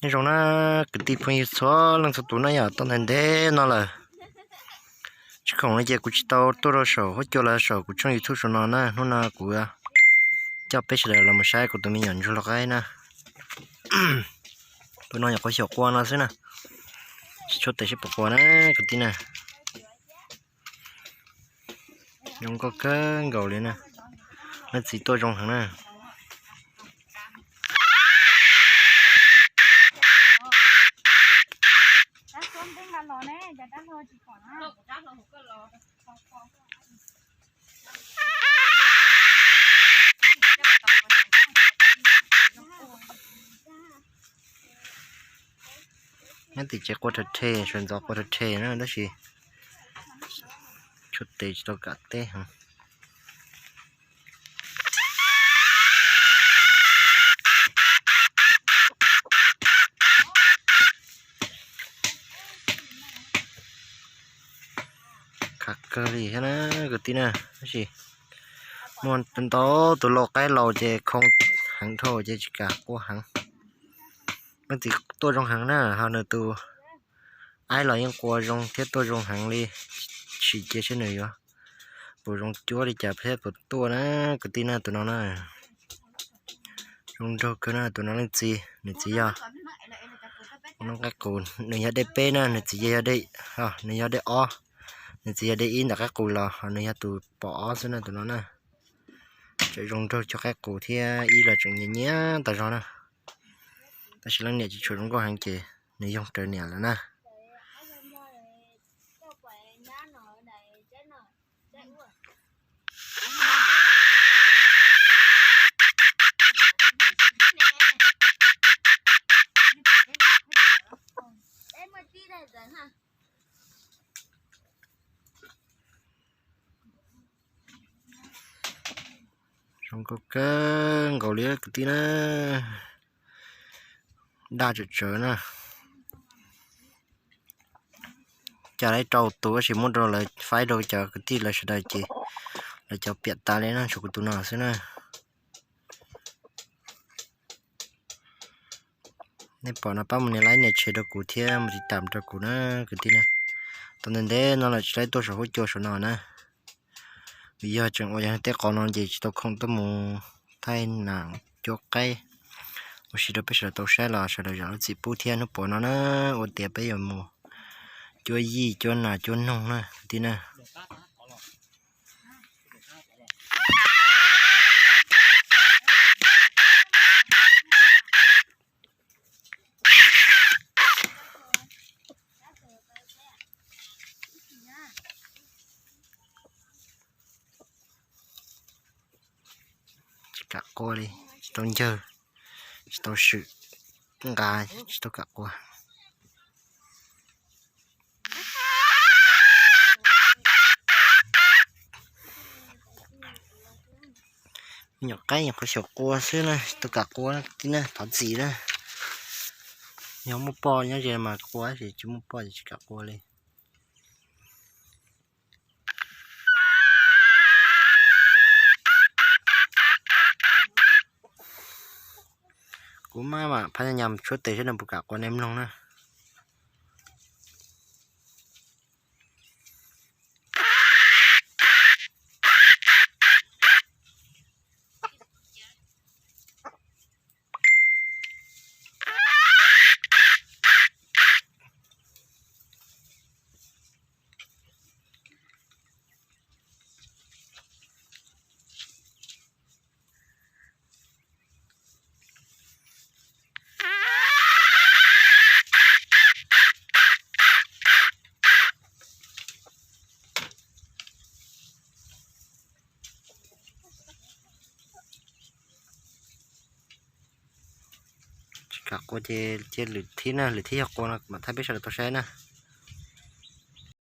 Nyob zoo na kwv tij phooj ywg txhua leej txhua tus na, yog tau ntev ntev no lawm, tsis khoom no ces kuv tsis tau tuaj rau saum huab cua los saum kuv tshooj YouTube saum no na. Hnub no kuv coj peb sawv daws los mus saib kuv tus me nyuam ntsuag lau qaib na. Tus no nyuam qhuav xyaum qua no xwb na, tsis tshua tes seb puas qua na kwv tij na. Zoo nkauj kawg nkaus li na, leej txiv tuaj zoo heev na. Nyob tim tsev qua rhe rhe, sawv ntxov qua rhe rhe na, tab sis tshua tes tsis tau kam teb heev. Khav kawg li thiab na kwv tij na, tab sis muaj ntau tus lau qaib laus ces khoo heev dhau ces tsis kam qua heev. Leej txiv tuaj zoo heev na, ho nws tus aib los yeej qua zoo thiab tuaj zoo heev li. Sim cia seb nws yuav puas zoo cuab li cas thiab puas tuaj na kwv tij na. Tus no na zoo nraug kawg na, tus no leej txiv, nws txiv yog noob qaib qus, nws yog dej peb na, nws txiv yog, nws yog dej ob, nws txiv yog dej ib ntawm qaib qus los ho nws yog tus pom ob xwb na tus no na. Tseem zoo nraug cuag qaib qus thiab ib los tseem nyiam nyiam tas zog na. Tab sis leej niam tsis tshua zoo nkauj heev ces nws yoog raws niam lawm na. Zoo nkauj kawg nkaus li kwv tij na. Daj tsawv tsawv na. Cas lawv rau tus tab sis muab rau lawv faib rau cov kwv tij lawv sawv daws ces lawv cov piam tas li na, tshuav kuv tus no xwb na. Nej pom no pab mus nias like nias share rau kuv thiab mus tiv tam rau kuv na kwv tij na. Tau ntev ntev no lawm tsis tau tuaj saum huab cua saum no na. Vim yog tseem ua yog tej qos no ces tsis tau khoom tuaj mus thaij nam cuab qaib ua si rau peb sawv daws tau saib los sawv daws zam lub txim pub thiab. Hnub puav no na ua tiav peb yuav mus cuab yij cuab nas cuab noog na kwv tij na. Tsis kam qua li, tsis tau ncawg, tsis tau swm, nqa, tsis tau kam qua. Me nyuam qaib nyuam qhuav xyaum qua xwb na, tsis tau kam qua na, thov txim na. Yog muaj poj nyob ze mas qua, tab sis tsis muaj poj ces tsis kam qua li. Kuv maj mam phab nyas tshuab tes saib nws puas kam qua nej mloog na. Tsis kam qua ces cia lwm thib na, lwm thib yog qua no mam thaij peb sawv daws tau saib na.